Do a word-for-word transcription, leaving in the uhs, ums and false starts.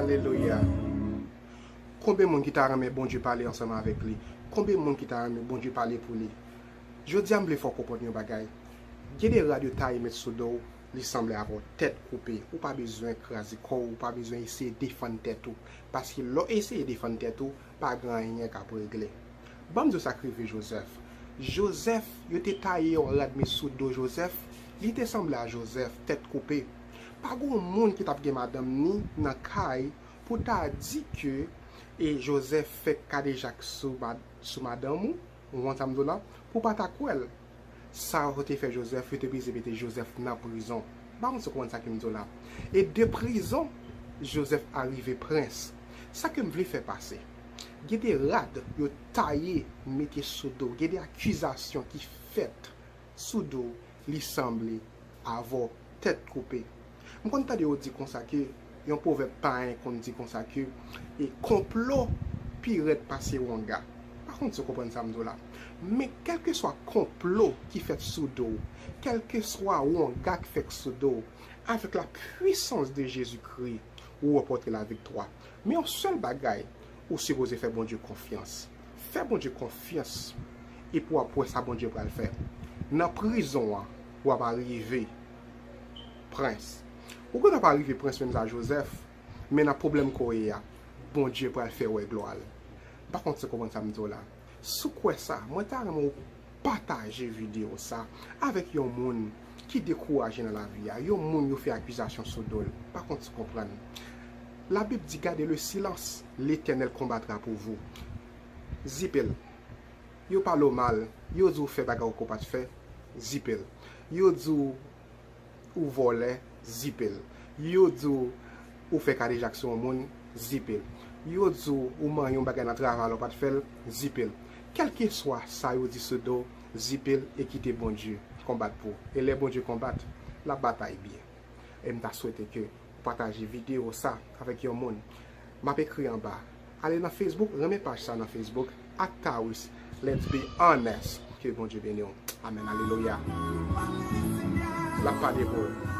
Alelouya. Konbyen moun ki ta renmen Bondye pale ansanm avèk li? Konbyen moun ki ta renmen Bondye pale pou li? Jodi a, m vle fè w konprann yon bagay. Gen de rad yo taye met sou do w, li sanble avè w tèt koupe. Ou pa bezwen kraze kò w, ou pa bezwen eseye defann tèt ou. Paske lè w eseye defann tèt ou, pa gen anyen k ap regle. Ban m di w sa k rive Jozèf. Jozèf, yo te taye yon rad met sou do Jozèf, li te sanble a Jozèf, tèt koupe. Pa gen yon moun ki t ap gen madanm ni nan kay pou ta di ke e Jozèf fè kadejak sou, mad, sou madanm ou, ou konn sa m di w la, pou pa ta kwè l. Sa yo te fè Jozèf, yo te blize mete Jozèf nan prizon. M pa konn si w konprann sa ke m di w la. E de prizon, Jozèf arive prens. Sa ke m vle fè pase, gen de rad yo taye mete sou do w, gen de akizasyon ki fèt sou do w, li sanble avè w tèt koupe. M konn tande yo di konsa ke, yon pwovèb payen konn di konsa ke, e konplo pi rèd pase wonga. Pa konn si w konprann sa m di w la. Men kèlkeswa konplo ki fèt sou do w, kèlkeswa wonga k fèt sou do w, avèk la puissance de Jésus-Christ, ou ranpòte laviktwa. Men yon sèl bagay, ou sipoze fè Bondye konfyans. Fè Bondye konfyans, epi w ap wè sa Bondye pral fè. Nan prizon an, w ap arive prens. Ou gen dwa pa rive prens menm jan Jozèf, men nan pwoblèm ke w ye a, Bondye pral fè wè glwa l. M pa konn si w konprann sa m di w la. Si w kwè sa, mwen ta renmen w pataje videyo sa avèk yon moun ki dekouraje nan lavi a, yon moun yo fè akizasyon sou do l. Pa konn si w konprann. Labib di, gardez le silence, l'Éternel combattra pour vous. Zipe l. Yo pale w mal, yo di w fè bagay ou ko pa t fè, zipe l. Yo di w ou vòlè, zipe l. Yo di w ou fè kadejak sou yon moun, zipe l. Yo di w ou manyen yon bagay nan travay la, ou pa t fè l, zipe l. Kèlkeswa sa yo di sou do w, zipe l e kite Bondye konbat pou ou. E lè Bondye konbat, l ap batay byen. E m ta swete ke ou pataje videyo sa avèk yon moun. M ap ekri anba. Ale nan Facebook, renmen paj sa nan Facebook, Actaris, Let's Be Honest. Ke Bondye beni w. Amèn, alelouya. L ap pale pou ou.